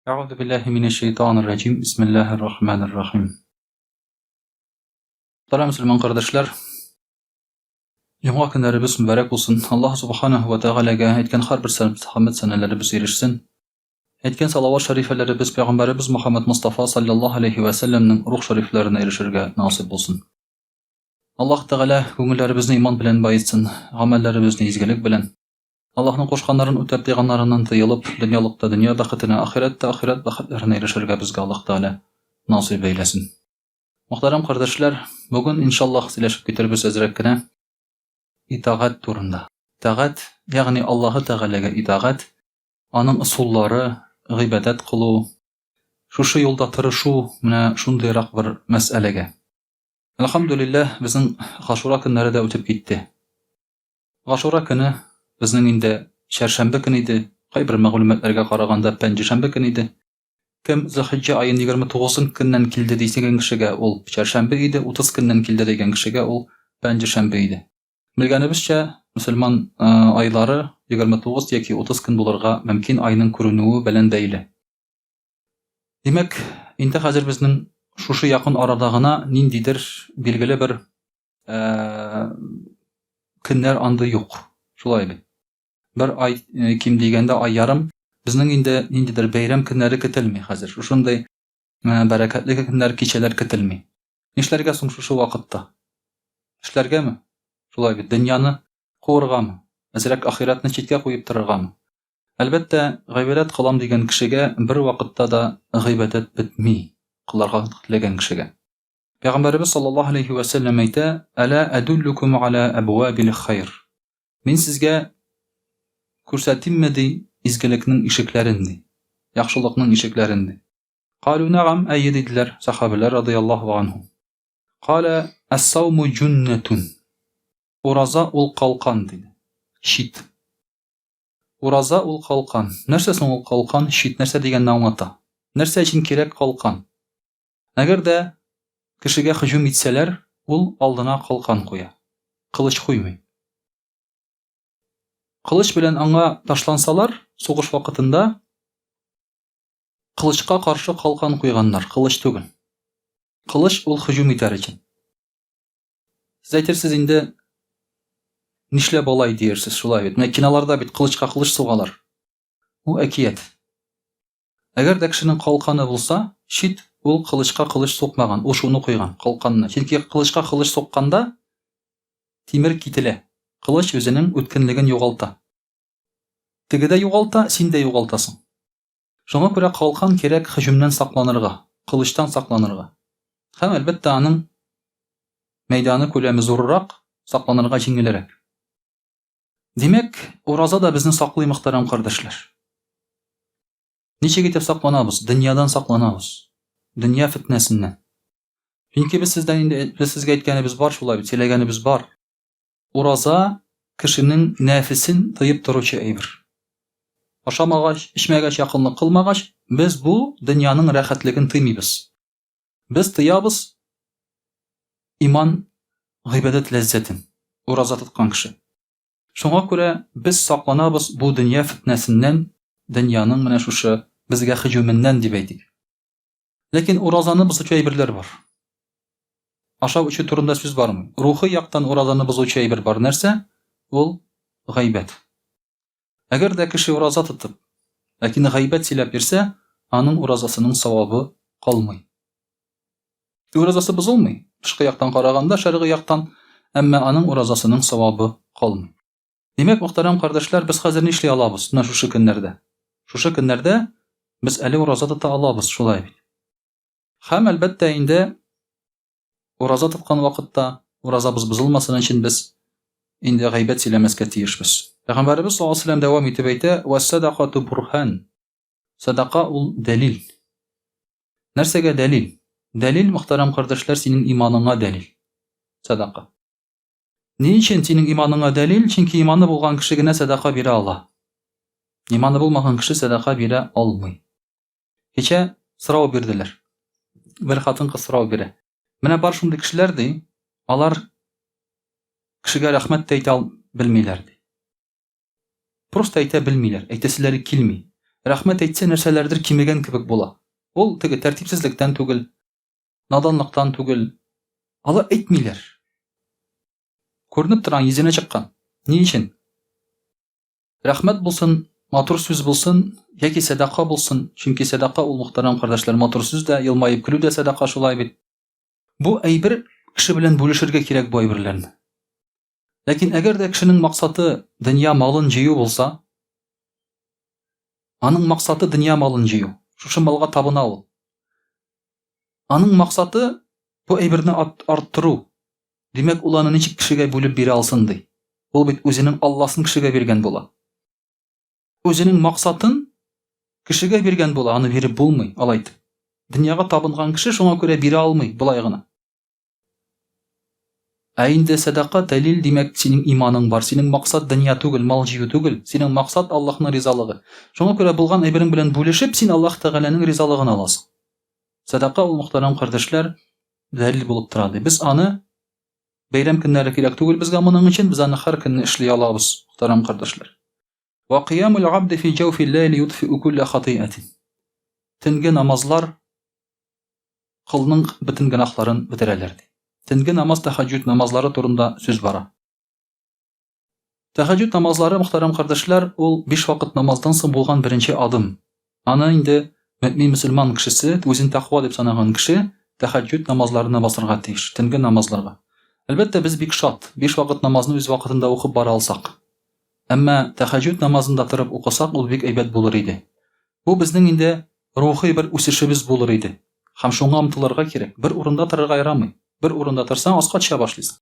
Әгъузу биллаһи минәш шәйтанир раҗим. Бисмиллаһир рахманир рахим. Мөхтәрәм мөселман кардәшләр, җомга көннәребез мөбарәк булсын. Аллаһ субханаһу ва тәгаләгә әйткән һәрбер хәмд сәнәләребез ирешсен. Әйткән салават шәрифәләребез пәйгамбәребез Мухаммад Мустафа саллаллаһу алейхи ва сәлләмнең рух шәрифләренә ирешергә насыйп булсын. Аллаһ Тәгалә күңелләребезне иман белән баетсын, гамәлләребезне изгелек белән. Аллаһның кушканнарын үтәп, тыйганнарыннан тыелып, дөньялыкта дөнья бәхетенә, ахирәттә ахирәт бәхетләренә ирешергә безгә Аллаһ Тәгалә насыйп әйләсен. Мөхтәрәм кардәшләр, бүген, иншаллаһ, сөйләшеп китербез әзрәк кенә итагать турында. Итагать, ягъни Аллаһы Тәгаләгә итагать, аның ысуллары, гыйбадәт кылу, шушы юлда тырышу, менә шундыйрак бер мәсьәләгә. Әлхәмдүлилләһ, безнең Гашура көннәре дә үтеп китте. Гашура көне безнең инде чәршәмбе көн иде, кайбер мәгълүматларга караганда, пәнҗешәмбе көн иде. Кем Зөлхиҗҗә аен 29 көннән килде дигән кешегә ул чәршәмбе иде, 30 көннән килде дигән кешегә ул пәнҗешәмбе иде. Белгәнебезчә, мөселман айлары 29 яки 30 көн булырга мөмкин айның күренүе белән бәйле. Димәк, инде хәзер безнең шушы якын арада гына ниндидер билгеле бер көннәр андый юк. Шулай бит. Бер ай ким дигәндә ай ярым безнең инде ниндидер бәйрәм көннәре көтелми хәзер. Шушындый бәрәкәтле көннәр, кичәләр көтелми. Нишләргә соң шушы вакытта? Эшләргәме? Шулай бит, дөньяны куыргамы? Әзрәк ахирәтне читкә куеп торыргамы? Әлбәттә, гыйбадәт кылам дигән кешегә бер вакытта да гыйбадәт бетми, кылырга теләгән кешегә. Пәйгамбәребез саллаллаһу алейһи вә сәлләм әйтә, Әлә әдуллукум аля әбвабил хайр. Мин сезгә күрсәтимме, ди, изгелекнең ишекләрен, ди. Яхшылыкның ишекләрен, ди. Калу нәгам, әйе, диделәр сахабәләр радыяллаһу анһум. Калә әс-сауму җуннәтун. Ураза ул калкан, диде. Щит. Ураза ул калкан. Нәрсә соң ул калкан, щит нәрсә дигәнне аңлата? Нәрсә өчен кирәк калкан? Әгәр дә кешегә һөҗүм итсәләр, ул алдына калкан куя, кылыч куймый. Кылыч белән аңа ташлансалар, сугыш вакытында кылычка каршы калкан куйганнар, кылыч түгел. Кылыч ул һөҗүм итәр өчен. Сез әйтерсез инде, нишләп алай диерсез, шулай бит. Менә киноларда бит кылычка кылыч сугалар. Ул әкият. Әгәр дә кешенең калканы булса, щит, ул кылычка кылыч сукмаган, ул шуны куйган, калканны. Чөнки кылычка кылыч сукканда тимер кителә, кылыч үзенең үткенлеген югалта. Теге дә югалта, син дә югалтасың. Шуңа күрә калкан кирәк һөҗүмнән сакланырга, кылычтан сакланырга. Һәм, әлбәттә, аның мәйданы күләме зуррак, сакланырга җиңелрәк. Димәк, ураза да безне саклый, мөхтәрәм кардәшләр. Ничек итеп сакланабыз? Дөньядан сакланабыз. Дөнья фетнәсеннән. Чөнки без сездән инде без сезгә әйткәнебез бар шулай бит, сөйләгәнебез бар. Ураза кешенең нәфесен тыеп торучы әйбер. Ашамагач, эчмәгәч, якынлык кылмагач, без бу дөньяның рәхәтлеген тыймыйбыз. Без тыябыз иман гыйбадәт ләззәтен, ураза тоткан кеше. Шуңа күрә без сакланабыз бу дөнья фетнәсеннән, дөньяның менә шушы безгә һөҗүменнән дип әйтик. Ләкин уразаны бозучы әйберләр бар. Ашау-эчү турында сүз бармый. Рухи яктан уразаны бозучы әйбер бар. Нәрсә? Ул гайбәт. Әгәр дә кеше ураза тотып, ләкин гайбәт сөйләп йөрсә, аның уразасының савабы калмый. Уразасы бозылмый, тышкы яктан караганда, шәргый яктан, әмма аның уразасының савабы калмый. Димәк, мөхтәрәм кардәшләр, без хәзер нишли алабыз менә шушы көннәрдә? Шушы көннәрдә без әле ураза тота алабыз, шулай бит. Һәм, әлбәттә, инде ураза тоткан вакытта уразабыз бозылмасын өчен без инде гайбәт сөйләмәскә тиешбез. Пәйгамбәребез саллаллаһу алейһи вәсәлләм дәвам итеп әйтә: "Вәс-садакату бурһан". Садака ул дәлил. Нәрсәгә дәлил? Дәлил, мөхтәрәм кардәшләр, синең иманыңа дәлил. Садака. Ни өчен синең иманыңа дәлил? Чөнки иманы булган кеше генә садака бирә ала. Иманы булмаган кеше садака бирә алмый. Кичә сорау бирделәр. Бер хатын-кыз сорау бирә. Менә бар шундый кешеләр ди, алар кешегә рәхмәт тә әйтә белмиләр ди. Просто әйтә белмиләр, әйтәселәре килми. Рәхмәт әйтсә, нәрсәләрдер кимегән кебек була. Ул теге тәртипсезлектән түгел, наданлыктан түгел. Алар әйтмиләр. Күренеп тора, йөзенә чыккан. Ни өчен? Рәхмәт булсын, матур сүз булсын, яки сәдака булсын, чөнки сәдака ул, мөхтәрәм кардәшләр, матур сүз дә, елмаеп көлү дә сәдака, шулай бит. Бу әйбер кеше белән бүлешергә кирәк бу әйберләрне. Ләкин әгәр дә кешенең максаты дөнья малын җыю булса, аның максаты дөнья малын җыю. Шушы малга табына ул. Аның максаты бу әйберне арттыру. Димәк, ул аны ничек кешегә бүлеп бирә алсын ди. Ул бит үзенең Алласын кешегә биргән була. Үзенең максатын кешегә биргән була, аны биреп булмый, алай итеп. Дөньяга табынган кеше шуңа күрә бирә алмый, болай гына. Ә инде сәдака дәлил, димәк, синең иманың бар, синең максат дөнья түгел, мал җыю түгел, синең максат Аллаһның ризалыгы. Шуңа күрә булган әйберең белән бүлешеп, син Аллаһ Тәгаләнең ризалыгын аласың. Сәдака ул, мөхтәрәм кардәшләр, дәлил булып тора, ди. Без аны бәйрәм көннәре кирәк түгел безгә моның өчен, без аны һәр көнне эшли алабыз, мөхтәрәм кардәшләр. Ва кыямул абди фи җәүфил ләйли ютфиу кулла хатыйәтин. Төнге намазлар колның бөтен гөнаһларын бетерәләр, ди. Төнге намаз тәһәҗҗүд намазлары турында сүз бара. Тәһәҗҗүд намазлары, мөхтәрәм кардәшләр, ул биш вакыт намаздан соң булган беренче адым. Аны инде мөэмин мөселман кешесе, үзен тәкъва дип санаган кеше тәһәҗҗүд намазларына басарга тиеш, төнге намазларга. Әлбәттә, без бик шат, биш вакыт намазны үз вакытында укып бара алсак. Әмма тәһәҗҗүд намазын да торып укысак, ул бик әйбәт булыр иде. Бу безнең инде рухи бер үсешебез булыр иде. Һәм шуңа омтылырга кирәк. Бер урында торырга ярамый. Бер урында торсаң, аска төшә башлыйсың.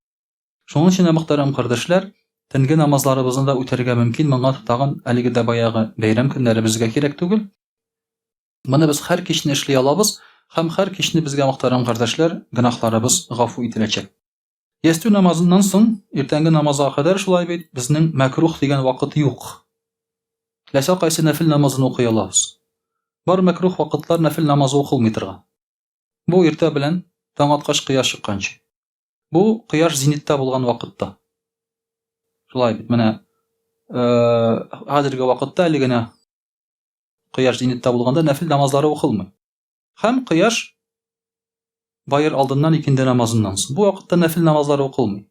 Шуның өчен дә, мөхтәрәм кардәшләр, төнге намазларыбызны да үтәргә мөмкин. Моңа тагын әлеге дә баягы бәйрәм көннәре безгә кирәк түгел. Моны без һәр кичне эшли алабыз һәм һәр кичне безгә, мөхтәрәм кардәшләр, гөнаһларыбыз гафу ителәчәк. Ястү намазыннан соң иртәнге намазга кадәр шулай бит безнең мәкрух дигән вакыт юк. Теләсә кайсы нәфел намазын укый алабыз. Бар мәкрух вакытлар нәфел намазы укылмый торган. Бу иртә белән таң аткач кояш чыкканчы. Бу кояш зениттә булган вакытта. Шулай бит менә хәзерге вакытта әле генә кояш зениттә булганда нәфел намазлары укылмый. Һәм кояш баер алдыннан икенде намазыннан соң. Бу вакытта нәфел намазлары укылмый.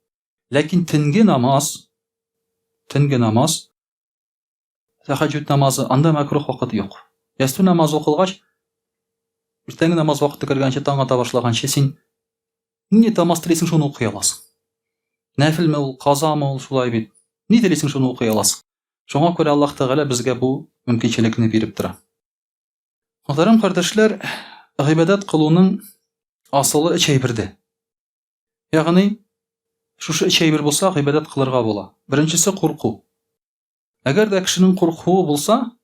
Ләкин төнге намаз, төнге намаз, тәһәҗҗүд намазы, анда мәкрух вакыт юк. Ястү намазы укылгач, иртәнге намаз вакыты кергәнче, таң ата башлаганчы син нинди намаз телисең, шуны укый аласың. Нәфелме ул, казамы ул, шулай бит. Ни телисең, шуны укый аласың. Шуңа күрә Аллаһ Тәгалә безгә бу мөмкинчелекне биреп тора. Мөхтәрәм кардәшләр, гыйбадәт кылуның асылы өч әйбердә. Ягъни, шушы өч әйбер булса, гыйбадәт кылырга була. Беренчесе курку. Әгәр дә кешенең куркуы булса,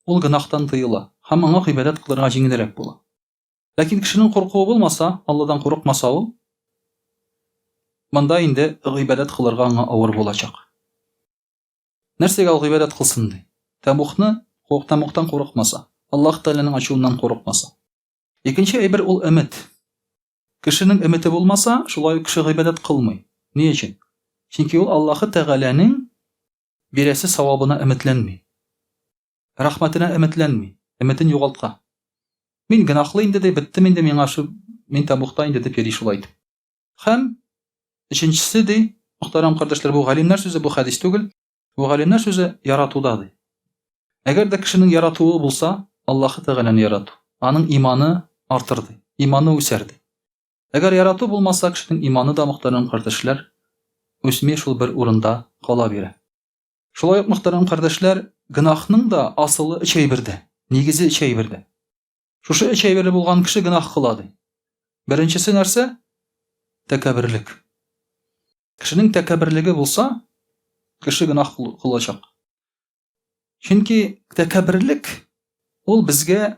ул гөнаһтан тыела һәм аңа гыйбадәт кылырга җиңелрәк була. Ләкин кешенең куркуы булмаса, Алладан курыкмаса ул, монда инде гыйбадәт кылырга аңа авыр булачак. Нәрсәгә ул гыйбадәт кылсын ди? Тәмухны, тәмухтан курыкмаса, Аллаһ Тәгаләнең ачуыннан курыкмаса. Икенче әйбер ул өмет. Кешенең өмете булмаса, шулай ук кеше гыйбадәт кылмый. Ни өчен? Чөнки ул Аллаһы Тәгаләнең бирәсе савабына өметләнми. Рәхмәтенә өметләнми, өметен югалтка. Мин гөнаһлы инде ди, беттем инде миңа шу, мин тәмухта инде дип йөри шулай итеп. Һәм өченчесе ди, мөхтәрәм кардәшләр, бу галимнәр сүзе, бу хәдис түгел. Бу галимнәр сүзе яратуда ди. Әгәр дә кешенең яратуы булса, Аллаһы Тәгаләне ярату, аның иманы артыр ди, иманы үсәр ди. Әгәр ярату булмаса, кешенең иманы да, мөхтәрәм кардәшләр, үсми, шул бер урында кала бирә. Шулай ук, мөхтәрәм кардәшләр, гөнаһның да асылы өч әйбердә, нигезе өч әйбердә. Шушы өч әйбере булган кеше гөнаһ кыла ди. Беренчесе нәрсә? Тәкәбберлек. Кешенең тәкәбберлеге булса, кеше гөнаһ кылачак. Чөнки тәкәбберлек ул безгә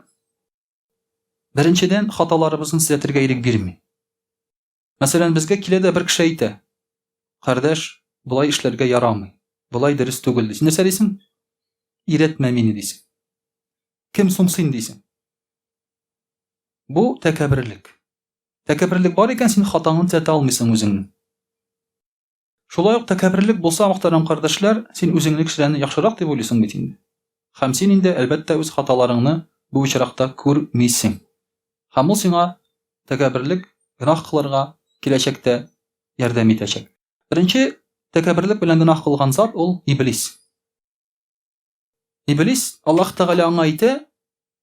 беренчедән хаталарыбызны төзәтергә ирек бирми. Мәсәлән, безгә килә дә бер кеше әйтә: "Кардәш, болай эшләргә ярамый. Болай дөрес түгел", ди. Син нәрсә дисең? Өйрәтмә мине, дисең. Кем соң син, дисең. Бу тәкәбберлек. Тәкәбберлек бар икән, син хатаңны төзәтә алмыйсың үзеңнең. Шулай ук тәкәбберлек булса, мөхтәрәм кардәшләр, син үзеңне кешедән яхшырак дип уйлыйсың бит инде. Һәм син инде, әлбәттә, үз хаталарыңны бу очракта күрмисең. Һәм ул сиңа тәкәбберлек, гөнаһ кылырга киләчәктә ярдәм итәчәк. Беренче тәкәбберлек белән гөнаһ кылган зат ул Иблис. Иблис Аллаһ Тәгалә аңа әйтә,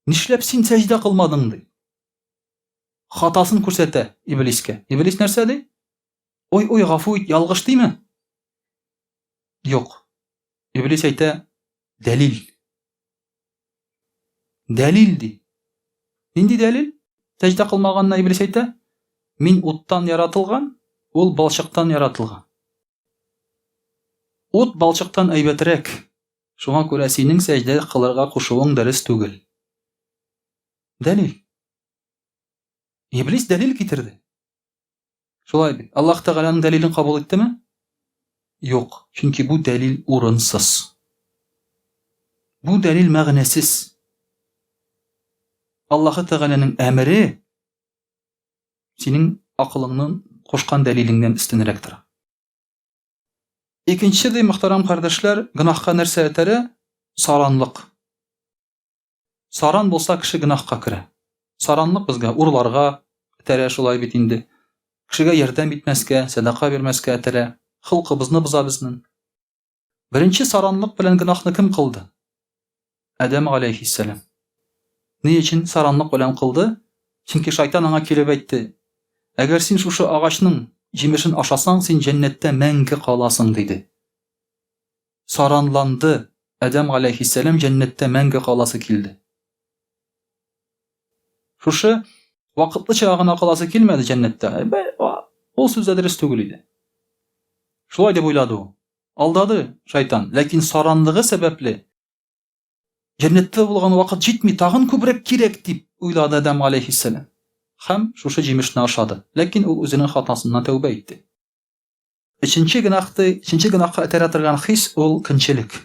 нишләп син сәҗдә кылмадың ди. Хатасын күрсәтә Иблискә. Иблис нәрсә ди? Ой, ой, гафу ит, ялгыш диме? Юк. Иблис әйтә, дәлил. Дәлил ди. Нинди дәлил? Сәҗдә кылмаганына Иблис әйтә, мин уттан яратылган, ул балчыктан яратылган. Ут балчыктан әйбәтрәк. Шуңа күрә синең сәҗдә кылырга кушуың дөрес түгел. Дәлил. Иблис дәлил китерде. Шулай бит. Аллаһ Тәгаләнең дәлилен кабул иттеме? Юк, чөнки бу дәлил урынсыз. Бу дәлил мәгънәсез. Аллаһ Тәгаләнең әмере синең акылыңның кушкан дәлилеңнән өстенрәк тора. Икенче ди, мөхтәрәм кардәшләр, гөнаһка нәрсә этәрә? Саранлык. Саран булса, кеше гөнаһка керә. Саранлык безгә урларга этәрә, шулай бит инде. Кешегә ярдәм итмәскә, сәдака бирмәскә этәрә. Холкыбызны боза безнең. Беренче саранлык белән гөнаһны кем кылды? Адәм галәйһиссәлам. Ни өчен саранлык белән кылды? Чөнки шайтан аңа килеп әйтте: "Әгәр син шушы агачның җимешен ашасаң, син җәннәттә мәңге каласың", диде. Саранланды, Адәм галәйһиссәлам җәннәттә мәңге каласы килде. Шушы вакытлыча гына каласы килмәде җәннәттә. Ул сүз дә дөрес түгел иде. Шулай дип уйлады ул. Алдады шайтан, ләкин саранлыгы сәбәпле җәннәттә булган вакыт җитми, тагын күбрәк кирәк дип уйлады Адәм галәйһиссәлам. Һәм шушы җимешне ашады. Ләкин ул үзенең хатасыннан тәүбә итте. Өченче гөнаһты, өченче гөнаһка этәрә торган хис ул көнчелек.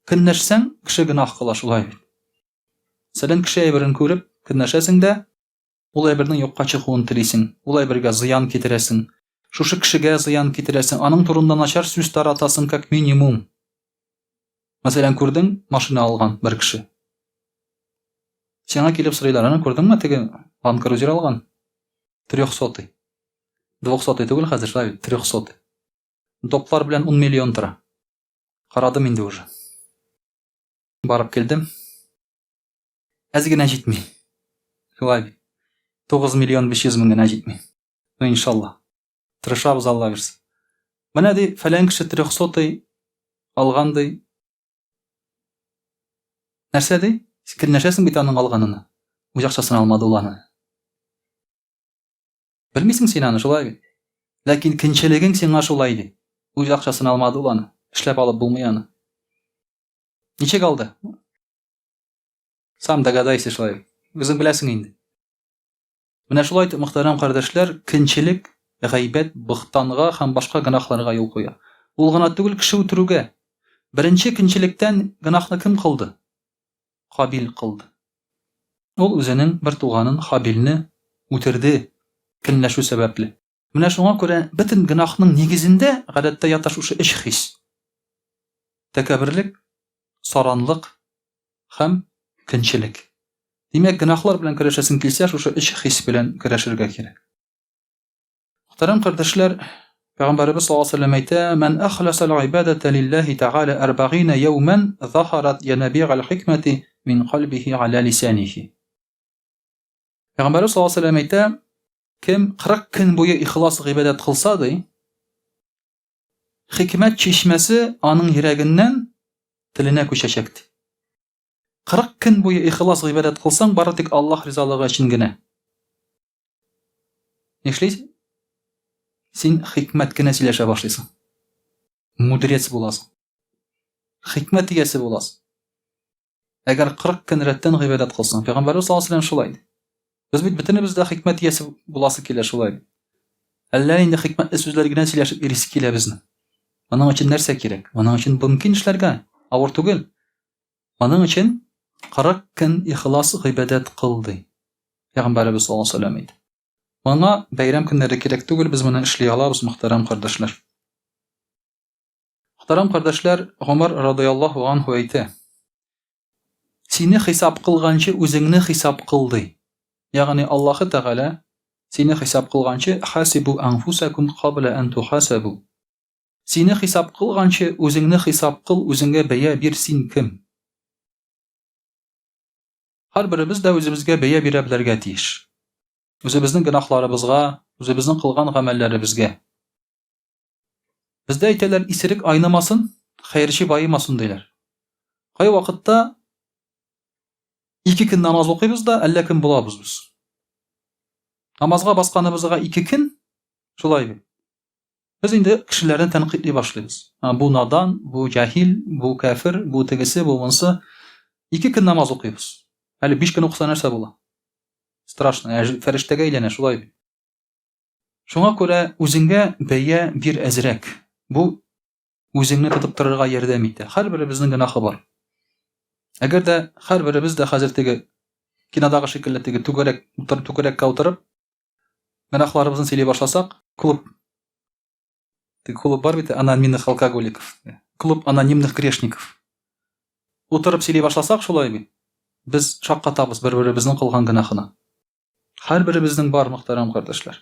Көнләшсәң, кеше гөнаһ кыла шулай бит. Мәсәлән, кеше әйберен күреп, көнләшәсең дә, ул әйбернең юкка чыгуын телисең, ул әйбергә зыян китерәсең, шушы кешегә зыян китерәсең, аның турында начар сүз таратасың как минимум. Мәсәлән, күрдең, машина алган бер кеше. Сиңа килеп сорыйлар, аны күрдеңме, теге Land Cruiser алган? Трехсотый. Двухсотый түгел хәзер, шулай бит, трехсотый. Доплар белән 10 миллион тора. Карадым инде уже. Барып килдем. Әз генә җитми. Шулай бит. 9 миллион 500 мең генә җитми. Ну, иншалла. Тырышабыз, Алла бирсә. Менә ди, фәлән кеше трехсотый алган ди. Нәрсә ди? Син көнләшәсең бит аның алганына. Үз акчасын алмады ул аны. Белмисең син аны, шулай бит. Ләкин көнчелегең сиңа шулай ди. Үз акчасын алмады ул аны. Эшләп алып булмый аны. Ничек алды? Сам догадайся шулай. Үзең беләсең инде. Менә шулай итеп, мөхтәрәм кардәшләр, көнчелек, гайбәт, бохтанга һәм башка гөнаһларга юл куя. Ул гына түгел, кеше үтерүгә. Беренче көнчелектән гөнаһны кем кылды? Кабил кылды. Ул үзенең бер туганын Хабилне үтерде, көнләшү сәбәпле. Менә шуңа күрә бөтен гөнаһның нигезендә гадәттә ята шушы өч хис. Тәкәбберлек, саранлык һәм көнчелек. Димәк, гөнаһлар белән көрәшәсең килсә, шушы өч хис белән көрәшергә кирәк. Мөхтәрәм кардәшләр, Пәйгамбәребез саллаллаһу алейһи ва сәлләм әйтә: "Ман ахласа аль-ибадата лиллаһи тәгалә арбагина яуман заһарат янабигал хикмәти мин кальбихи аля лисанихи". Пәйгамбәребез саллаллаһу алейһи ва сәлләм әйтә, кем 40 көн буе ихлас гыйбадәт кылса, ди, хикмәт чишмәсе аның йөрәгеннән теленә күчәчәк, ди. 40 көн буе ихлас гыйбадәт кылсаң, бары тик Аллаһ ризалыгы өчен генә. Нишлисең? Син хикмәт кенә сөйләшә башлыйсың. Мудрец буласың. Хикмәт иясе буласың. Әгәр 40 көн рәттән гыйбадәт кылсаң, Пәйгамбәрбез саллаллаһу алейһи шулай ди. Без бит бөтенебез дә хикмәт иясе буласы килә шулай. Әллә инде хикмәтле сүзләр генә сөйләшеп йөрисе килә безнең. Моның өчен нәрсә кирәк? Моның өчен мөмкин эшләргә, авыр түгел. Моның өчен 40 көн ихлас гыйбадәт кыл, ди. Пәйгамбәребез саллаллаһу алейһи ва сәлләм әйтте. Моңа бәйрәм көннәре кирәк түгел, без моны эшли алабыз, мөхтәрәм кардәшләр. Мөхтәрәм кардәшләр, Гомәр радыяллаһу анһу әйтә, Сине хисап кылганчы үзеңне хисап кыл, ди. Ягъни Аллаһы Тәгалә сине хисап кылганчы, хасибу анфусакум кабла ан тухасабу. Сине хисап кылганчы үзеңне хисап кыл, үзеңгә бәя бир, син кем? Һәрберебез дә үзебезгә бәя бирә белергә тиеш. Үзебезнең гөнаһларыбызга, үзебезнең кылган гамәлләребезгә. Бездә әйтәләр, исерек айнымасын, хәерче баемасын диләр. Кай вакытта ике көн намаз укыйбыз да, әллә кем булабыз без. Намазга басканыбызга ике көн, шулай бит. Без инде кешеләрне тәнкыйтьли башлыйбыз. Бу надан, бу җаһил, бу кәфер, бу тегесе, бу монсы. Ике көн намаз укыйбыз. Әле биш көн укыса нәрсә була? Страшно, фәрештәгә әйләнә, шулай бит. Шуңа күрә үзеңгә бәя бир әзрәк. Бу үзеңне тотып торырга ярдәм итә. Һәрберебезнең гөнаһы бар. Әгәр дә һәрберебез дә хәзер теге кинодагы шикелле теге түгәрәк утырып түгәрәккә утырып гөнаһларыбызны сөйли башласак, клуб теге клуб бар бит анонимных алкоголиков, клуб анонимных грешников. Утырып сөйли башласак шулай бит. Без шаккатабыз бер-беребезнең кылган гөнаһына. Һәрберебезнең бар, мөхтәрәм кардәшләр.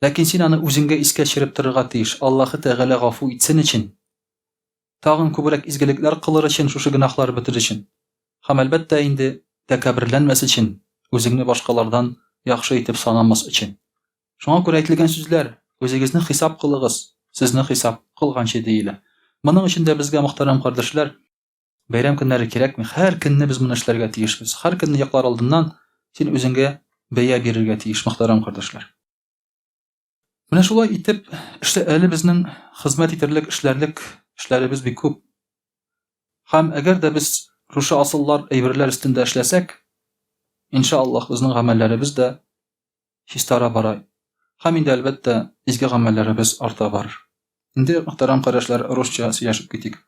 Ләкин син аны үзеңгә искә төшереп торырга тиеш, Аллаһы Тәгалә гафу итсен өчен, тагын күбрәк изгелекләр кылыр өчен, шушы гөнаһлар бетер өчен. Һәм, әлбәттә инде, тәкәбберләнмәс өчен, үзеңне башкалардан яхшы итеп санамас өчен. Шуңа күрә әйтелгән сүзләр, үзегезне хисап кылыгыз, сезне хисап кылганчы диелә. Моның өчен дә безгә, мөхтәрәм кардәшләр, Бәйрәм көннәре кирәкми. Һәр көнне без моны эшләргә тиешбез. Һәр көнне йоклар алдыннан син үзеңгә бәя бирергә тиеш, мөхтәрәм кардәшләр. Менә шулай итеп, эшлә әле безнең хезмәт итерлек, эшләрлек эшләребез бик күп. Һәм әгәр дә без шушы асыллар, әйберләр өстендә эшләсәк, иншаллаһ, безнең гамәлләребез дә чистара бара. Һәм инде, әлбәттә, изге гамәлләребез арта барыр. Инде, мөхтәрәм кардәшләр, русча сөйләшеп китик.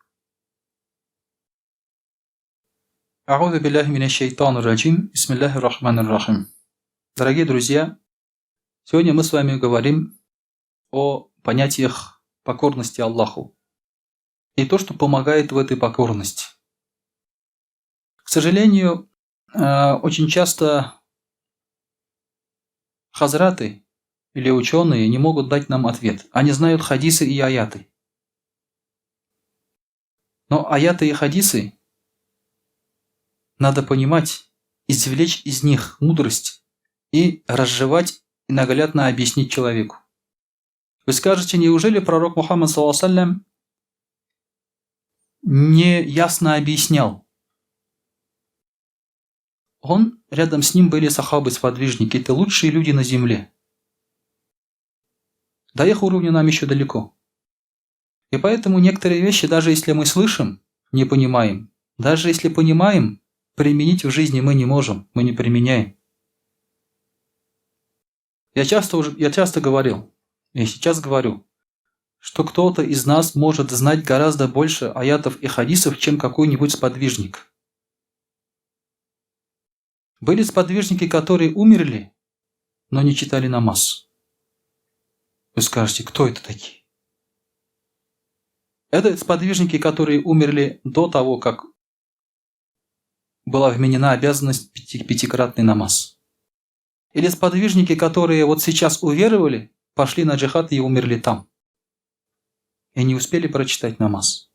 А'уду биллахи минәш шайтанир раҗим. Бисмиллахир рахманир рахим. Дорогие друзья, сегодня мы с вами говорим о понятиях покорности Аллаху и то, что помогает в этой покорности. К сожалению, очень часто хазраты или ученые не могут дать нам ответ. Они знают хадисы и аяты. Но аяты и хадисы надо понимать, извлечь из них мудрость и разжевать и наглядно объяснить человеку. Вы скажете, неужели пророк Мухаммад, саллаллаху не ясно объяснял? Он, рядом с ним были сахабы-сподвижники, это лучшие люди на земле. До их уровня нам еще далеко. И поэтому некоторые вещи, даже если мы слышим, не понимаем. Даже если понимаем, применить в жизни мы не можем, мы не применяем. Я часто, уже, я часто говорил, и сейчас говорю, что кто-то из нас может знать гораздо больше аятов и хадисов, чем какой-нибудь сподвижник. Были сподвижники, которые умерли, но не читали намаз. Вы скажете, кто это такие? Это сподвижники, которые умерли до того, как была вменена обязанность пятикратный намаз. Или сподвижники, которые вот сейчас уверовали, пошли на джихад и умерли там. И не успели прочитать намаз.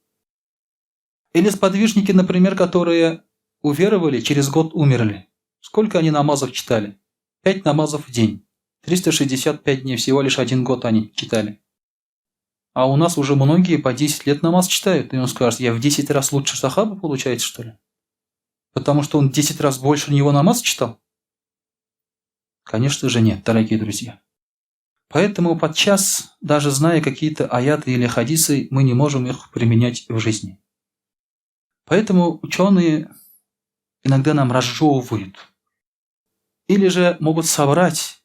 Или сподвижники, например, которые уверовали, через год умерли. Сколько они намазов читали? 5 намазов в день. 365 дней, всего лишь один год они читали. А у нас уже многие по 10 лет намаз читают. И он скажет, я в 10 раз лучше сахаба получается, что ли? Потому что он 10 раз больше него намаз читал? Конечно же нет, дорогие друзья. Поэтому подчас, даже зная какие-то аяты или хадисы, мы не можем их применять в жизни. Поэтому ученые иногда нам разжевывают. Или же могут собрать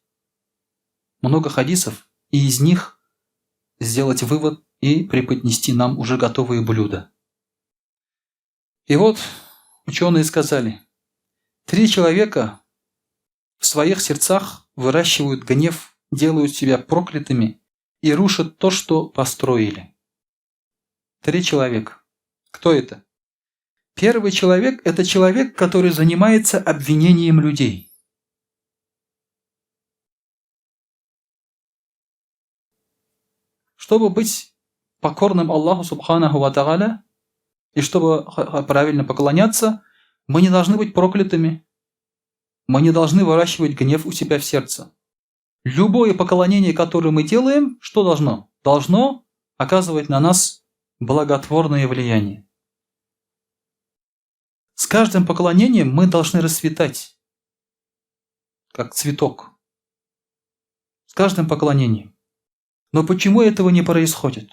много хадисов и из них сделать вывод и преподнести нам уже готовые блюда. И вот ученые сказали, три человека в своих сердцах выращивают гнев, делают себя проклятыми и рушат то, что построили. Три человека. Кто это? Первый человек – это человек, который занимается обвинением людей. Чтобы быть покорным Аллаху Субханаху Ва Тааля и чтобы правильно поклоняться, мы не должны быть проклятыми. Мы не должны выращивать гнев у себя в сердце. Любое поклонение, которое мы делаем, что должно? Должно оказывать на нас благотворное влияние. С каждым поклонением мы должны расцветать, как цветок. С каждым поклонением. Но почему этого не происходит?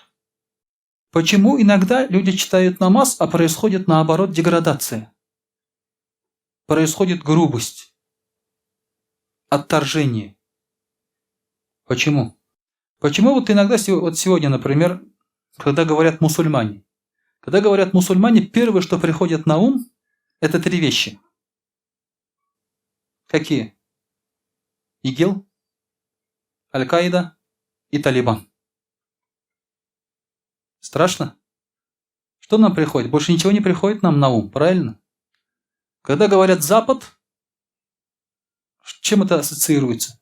Почему иногда люди читают намаз, а происходит наоборот деградация? Происходит грубость, отторжение. Почему? Почему вот иногда, вот сегодня, например, когда говорят мусульмане, когда говорят мусульмане, первое, что приходит на ум, это три вещи. Какие? ИГИЛ, Аль-Каида и Талибан. Страшно? Что нам приходит? Больше ничего не приходит нам на ум, правильно? Когда говорят Запад, чем это ассоциируется?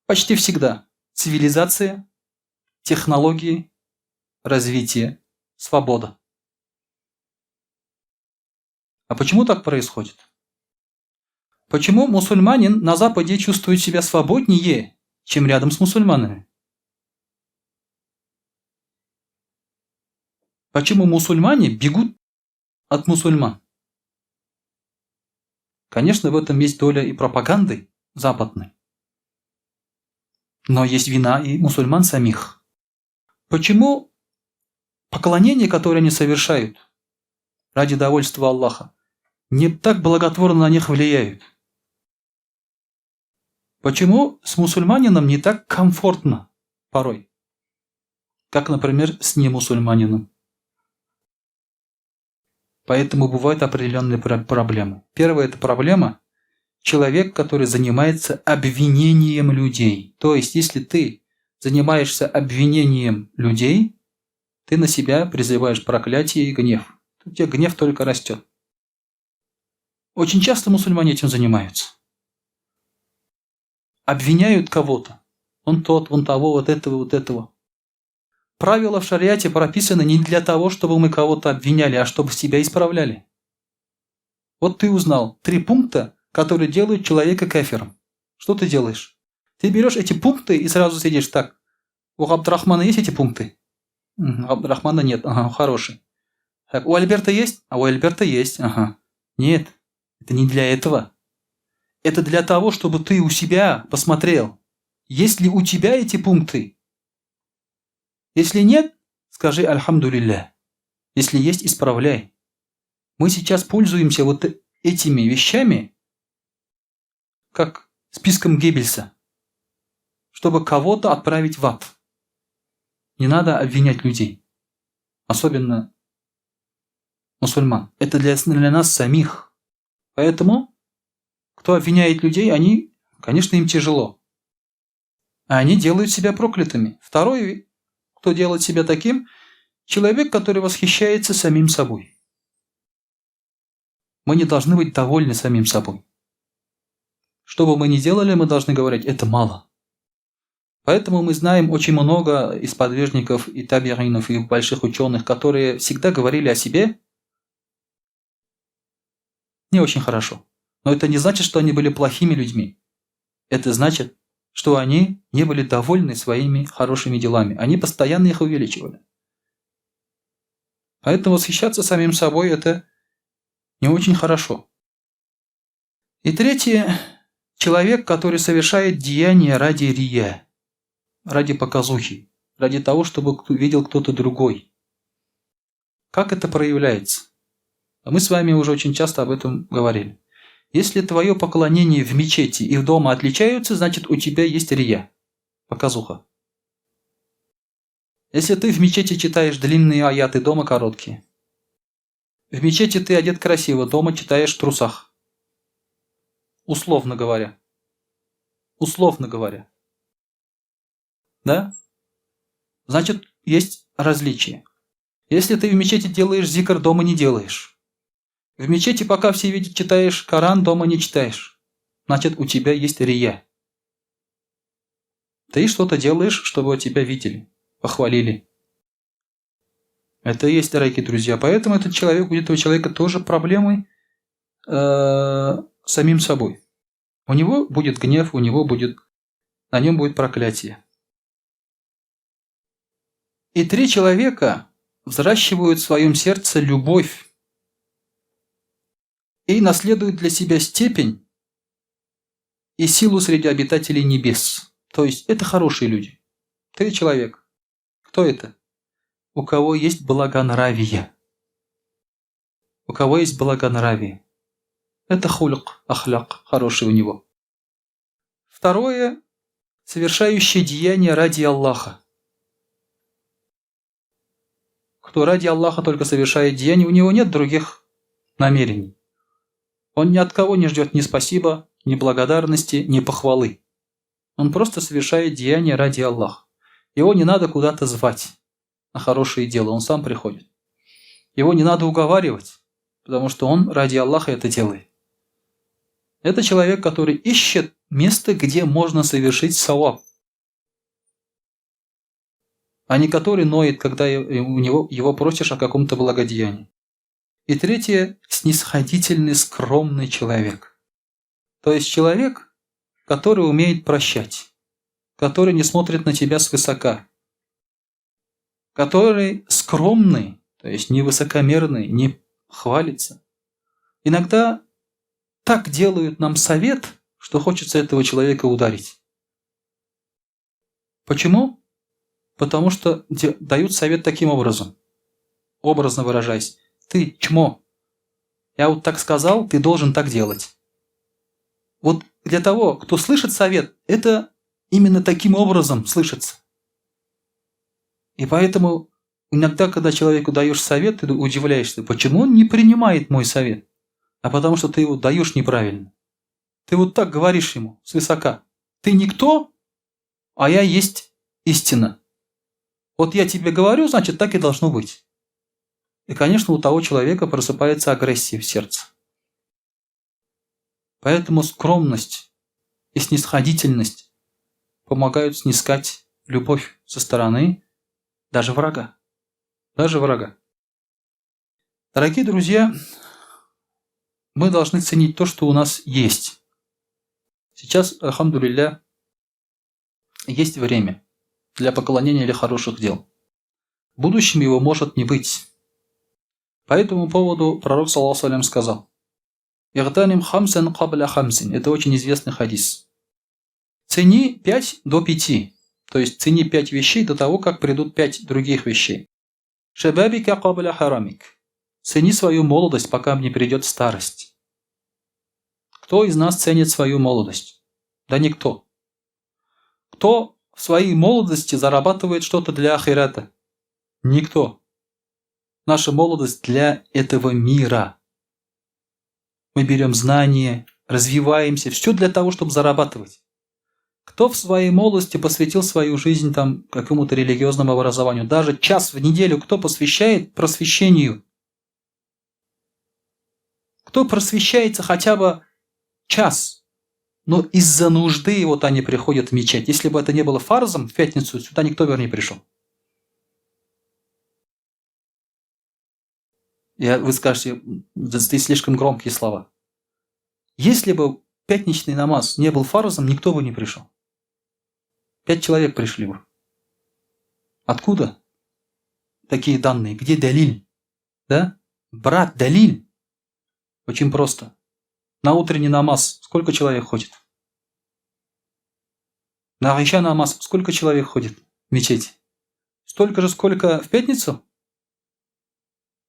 Почти всегда. Цивилизация, технологии, развитие, свобода. А почему так происходит? Почему мусульманин на Западе чувствует себя свободнее, чем рядом с мусульманами? Почему мусульмане бегут от мусульман? Конечно, в этом есть доля и пропаганды западной. Но есть вина и мусульман самих. Почему поклонение, которое они совершают ради довольства Аллаха, не так благотворно на них влияют? Почему с мусульманином не так комфортно порой, как, например, с немусульманином? Поэтому бывают определенные проблемы. Первая – это проблема человек, который занимается обвинением людей. То есть, если ты занимаешься обвинением людей, ты на себя призываешь проклятие и гнев. У тебя гнев только растет. Очень часто мусульмане этим занимаются. Обвиняют кого-то. Он тот, он того, вот этого, вот этого. Правила в шариате прописаны не для того, чтобы мы кого-то обвиняли, а чтобы себя исправляли. Вот ты узнал 3 пункта, которые делают человека кафиром. Что ты делаешь? Ты берешь эти пункты и сразу сидишь так. У Абдрахмана есть эти пункты? У Абдрахмана нет. Ага, хороший. Так, у Альберта есть? А у Альберта есть. Ага. Нет, это не для этого. Это для того, чтобы ты у себя посмотрел, есть ли у тебя эти пункты. Если нет, скажи «Альхамдулилля». Если есть, исправляй. Мы сейчас пользуемся вот этими вещами, как списком Геббельса, чтобы кого-то отправить в ад. Не надо обвинять людей, особенно мусульман. Это для нас самих. Поэтому, кто обвиняет людей, они, конечно, им тяжело. А они делают себя проклятыми. Второй, кто делает себя таким, человек, который восхищается самим собой. Мы не должны быть довольны самим собой. Что бы мы ни делали, мы должны говорить, это мало. Поэтому мы знаем очень много из подвижников и табиинов, и больших ученых, которые всегда говорили о себе не очень хорошо. Но это не значит, что они были плохими людьми. Это значит, что они не были довольны своими хорошими делами. Они постоянно их увеличивали. Поэтому восхищаться самим собой – это не очень хорошо. И третье – человек, который совершает деяния ради рия, ради показухи, ради того, чтобы видел кто-то другой. Как это проявляется? Мы с вами уже очень часто об этом говорили. Если твое поклонение в мечети и в дома отличаются, значит у тебя есть рия, показуха. Если ты в мечети читаешь длинные аяты, дома короткие. В мечети ты одет красиво, дома читаешь в трусах. Условно говоря. Условно говоря. Да? Значит, есть различия. Если ты в мечети делаешь зикр, дома не делаешь. В мечети, пока все видят, читаешь Коран, дома не читаешь. Значит, у тебя есть рия. Ты что-то делаешь, чтобы тебя видели, похвалили. Это и есть, дорогие друзья. Поэтому этот человек, у этого человека тоже проблемы самим собой. У него будет гнев, на нем будет проклятие. И три человека взращивают в своем сердце любовь и наследуют для себя степень и силу среди обитателей небес. То есть это хорошие люди. Три человека. Кто это? У кого есть благонравие. У кого есть благонравие. Это خلق, أخلاق, хороший у него. Второе, совершающий деяния ради Аллаха. Кто ради Аллаха только совершает деяния, у него нет других намерений. Он ни от кого не ждет ни спасибо, ни благодарности, ни похвалы. Он просто совершает деяния ради Аллаха. Его не надо куда-то звать на хорошее дело, он сам приходит. Его не надо уговаривать, потому что он ради Аллаха это делает. Это человек, который ищет место, где можно совершить саваб, а не который ноет, когда у него, его просишь о каком-то благодеянии. И третье – снисходительный, скромный человек. То есть человек, который умеет прощать, который не смотрит на тебя свысока, который скромный, то есть не высокомерный, не хвалится. Иногда так делают нам совет, что хочется этого человека ударить. Почему? Потому что дают совет таким образом, образно выражаясь. Ты чмо. Я вот так сказал, ты должен так делать. Вот для того, кто слышит совет, это именно таким образом слышится. И поэтому иногда, когда человеку даешь совет, ты удивляешься, почему он не принимает мой совет? А потому что ты его даешь неправильно. Ты вот так говоришь ему свысока. Ты никто, а я есть истина. Вот я тебе говорю, значит, так и должно быть. И, конечно, у того человека просыпается агрессия в сердце. Поэтому скромность и снисходительность помогают снискать любовь со стороны даже врага. Даже врага. Дорогие друзья, мы должны ценить то, что у нас есть. Сейчас, الحمد لله, есть время для поклонения или хороших дел. В будущем его может не быть. По этому поводу пророк, صلى الله عليه وسلم, сказал: «اغتنم خمسا قبل خمس». Это очень известный хадис. Цени 5 до 5. То есть цени 5 вещей до того, как придут 5 других вещей. شبابك قبل هرمك. Цени свою молодость, пока не придет старость. Кто из нас ценит свою молодость? Да никто. Кто в своей молодости зарабатывает что-то для ахирата? Никто. Наша молодость для этого мира. Мы берем знания, развиваемся, все для того, чтобы зарабатывать. Кто в своей молодости посвятил свою жизнь там какому-то религиозному образованию? Даже час в неделю кто посвящает просвещению? Кто просвещается хотя бы час? Но из-за нужды вот они приходят в мечеть. Если бы это не было фарзом в пятницу, сюда никто бы не пришел. Вы скажете, ты слишком громкие слова. Если бы пятничный намаз не был фарзом, никто бы не пришел. 5 человек пришли бы. Откуда такие данные? Где далиль? Да? Брат, далиль. Очень просто. На утренний намаз сколько человек ходит? На иша намаз сколько человек ходит в мечеть? Столько же, сколько в пятницу?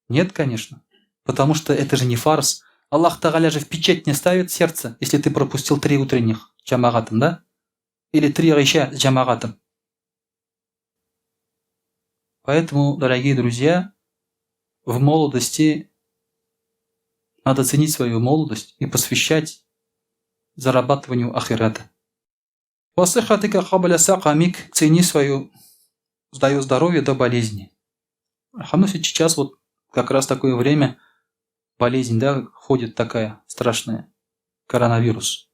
Нет, конечно. Потому что это же не фарз. Аллах Тагаля же в печать не ставит сердце, если ты пропустил 3 утренних джамагатом, да? Или 3 иша с джамагатом. Поэтому, дорогие друзья, в молодости надо ценить свою молодость и посвящать зарабатыванию ахирата. وصحتك قبل سقمك, цени свое здоровье до болезни. Әлхәмдүлилләһ, сейчас вот как раз такое время, болезнь, да, ходит такая страшная, коронавирус.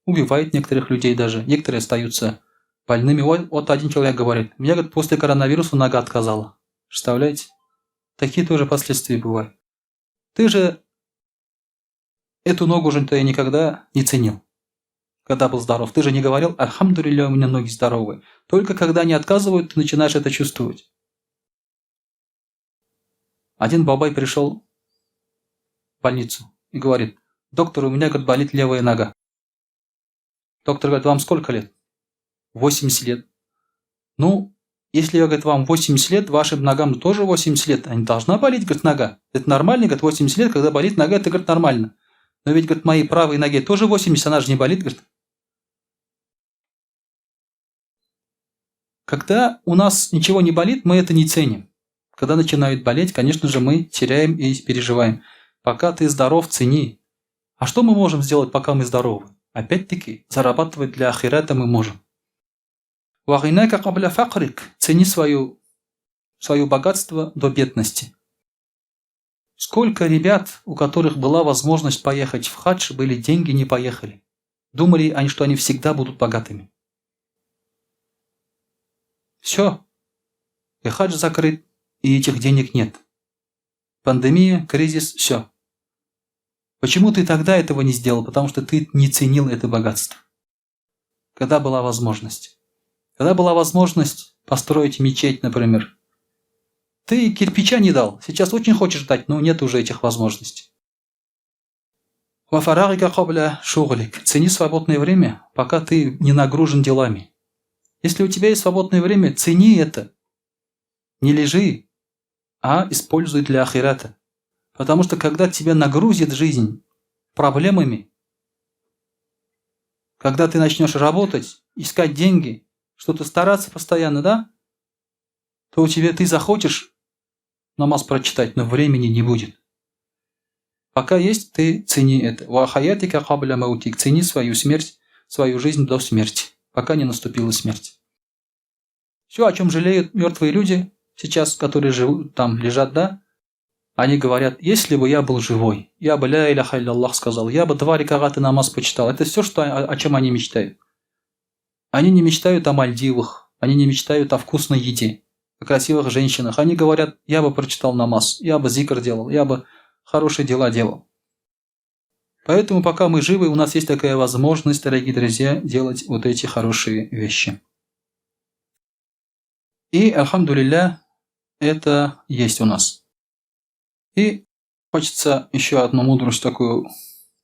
Убивает некоторых людей даже, некоторые остаются больными. Вот один человек говорит, мне, говорит, после коронавируса нога отказала. Представляете? Такие тоже последствия бывают. Ты же эту ногу уже ты никогда не ценил, когда был здоров. Ты же не говорил, әлхәмдүлилләһ, у меня ноги здоровые. Только когда они отказывают, ты начинаешь это чувствовать. Один бабай пришел в больницу и говорит, доктор, у меня, говорит, болит левая нога. Доктор говорит, вам сколько лет? 80 лет. Ну, если, говорит, вам 80 лет, вашим ногам тоже 80 лет, они должна болеть, говорит, нога. Это нормально, говорит, 80 лет, когда болит нога, это, говорит, нормально. Но ведь, говорит, моей правой ноге тоже 80, она же не болит, говорит. Когда у нас ничего не болит, мы это не ценим. Когда начинает болеть, конечно же, мы теряем и переживаем. Пока ты здоров, цени. А что мы можем сделать, пока мы здоровы? Опять-таки, зарабатывать для ахирата мы можем. وغناك قبل فقرك. Цени свое богатство до бедности. Сколько ребят, у которых была возможность поехать в хадж, были деньги, не поехали. Думали они, что они всегда будут богатыми. Все. И хадж закрыт, и этих денег нет. Пандемия, кризис, все. Почему ты тогда этого не сделал? Потому что ты не ценил это богатство. Когда была возможность? Когда была возможность построить мечеть, например, ты кирпича не дал, сейчас очень хочешь дать, но нет уже этих возможностей. وفراغك قبل شغلك. Цени свободное время, пока ты не нагружен делами. Если у тебя есть свободное время, цени это. Не лежи, а используй для ахирата. Потому что когда тебя нагрузит жизнь проблемами, когда ты начнешь работать, искать деньги, что-то стараться постоянно, да, то у тебя ты захочешь намаз прочитать, но времени не будет. Пока есть, ты цени это. وحياتك قبل موتك. Цени свою смерть, свою жизнь до смерти, пока не наступила смерть. Все, о чем жалеют мертвые люди сейчас, которые живут, там лежат, да, они говорят, если бы я был живой, я бы ля иляха илляллах сказал, я бы 2 раката намаз почитал. Это все, что, о чем они мечтают. Они не мечтают о Мальдивах, они не мечтают о вкусной еде, о красивых женщинах. Они говорят, я бы прочитал намаз, я бы зикр делал, я бы хорошие дела делал. Поэтому пока мы живы, у нас есть такая возможность, дорогие друзья, делать вот эти хорошие вещи. И, әлхәмдүлилләһ, это есть у нас. И хочется еще одну мудрость такую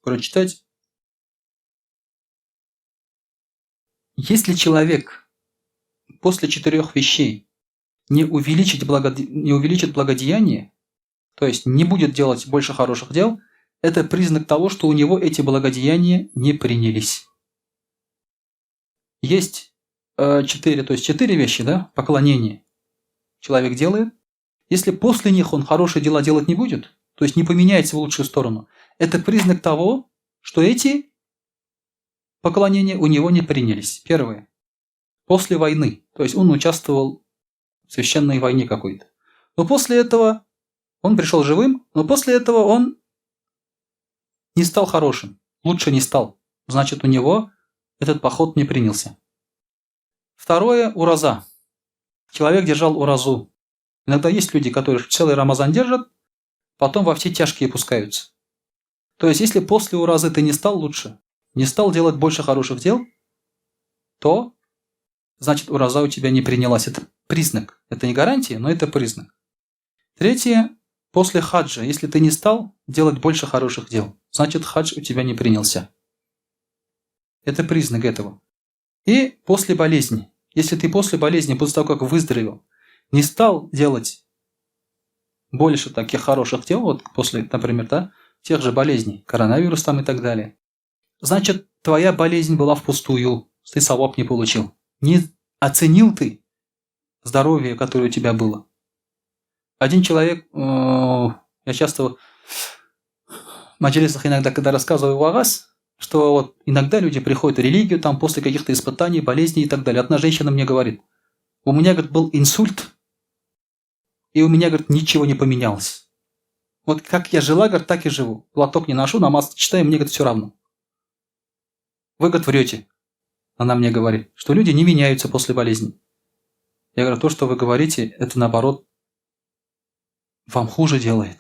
прочитать. Если человек после 4 вещей не увеличит благодеяние, то есть не будет делать больше хороших дел, это признак того, что у него эти благодеяния не принялись. Есть 4 вещи, да, поклонение человек делает. Если после них он хорошие дела делать не будет, то есть не поменяется в лучшую сторону, это признак того, что эти поклонения у него не принялись. Первое. После войны, то есть он участвовал в священной войне какой-то. Но после этого он пришел живым, но после этого он не стал хорошим, лучше не стал. Значит, у него этот поход не принялся. Второе – ураза. Человек держал уразу. Иногда есть люди, которые целый Рамазан держат, потом во все тяжкие пускаются. То есть, если после уразы ты не стал лучше, не стал делать больше хороших дел, то, значит, ураза у тебя не принялась. Это признак. Это не гарантия, но это признак. Третье. После хаджа, если ты не стал делать больше хороших дел, значит, хадж у тебя не принялся. Это признак этого. И после болезни. Если ты после болезни, после того, как выздоровел, не стал делать больше таких хороших дел, вот после, например, да, тех же болезней, коронавирус там и так далее, значит, твоя болезнь была впустую, ты саваб не получил. Не оценил ты здоровье, которое у тебя было. Один человек, я часто в маджлисах иногда, когда рассказываю вагаз, что вот иногда люди приходят в религию там после каких-то испытаний, болезней и так далее. Одна женщина мне говорит, у меня, говорит, был инсульт, И у меня, говорит, ничего не поменялось. Вот как я жила, говорит, так и живу. Платок не ношу, намаз читаю, мне, говорит, все равно. Вы, говорит, врете. Она мне говорит, что люди не меняются после болезни. Я говорю, то, что вы говорите, это наоборот вам хуже делает.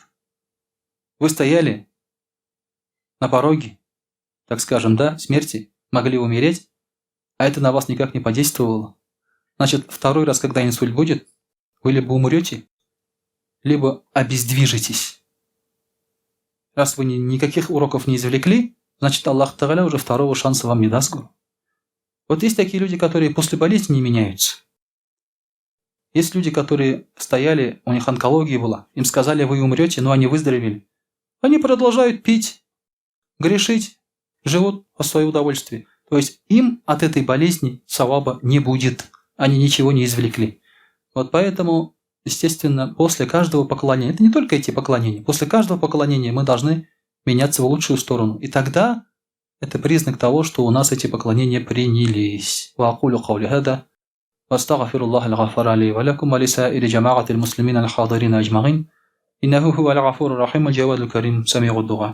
Вы стояли на пороге, так скажем, да, смерти, могли умереть, а это на вас никак не подействовало. Значит, второй раз, когда инсульт будет, вы либо умрете, либо обездвижитесь. Раз вы никаких уроков не извлекли, значит, Аллах Тагаля уже второго шанса вам не даст. Вот есть такие люди, которые после болезни не меняются. Есть люди, которые стояли, у них онкология была, им сказали, вы умрете, но они выздоровели. Они продолжают пить, грешить, живут по свое удовольствие. То есть им от этой болезни саваба не будет. Они ничего не извлекли. Вот поэтому, естественно, после каждого поклонения, это не только эти поклонения, после каждого поклонения мы должны меняться в лучшую сторону. И тогда это признак того, что у нас эти поклонения принялись. وأقول قولي هذا وأستغفر الله الغفار لي ولكم ولسائر جماعة المسلمين الحاضرين أجمعين إنه هو الغفور الرحيم الجواد الكريم سميع الدعاء.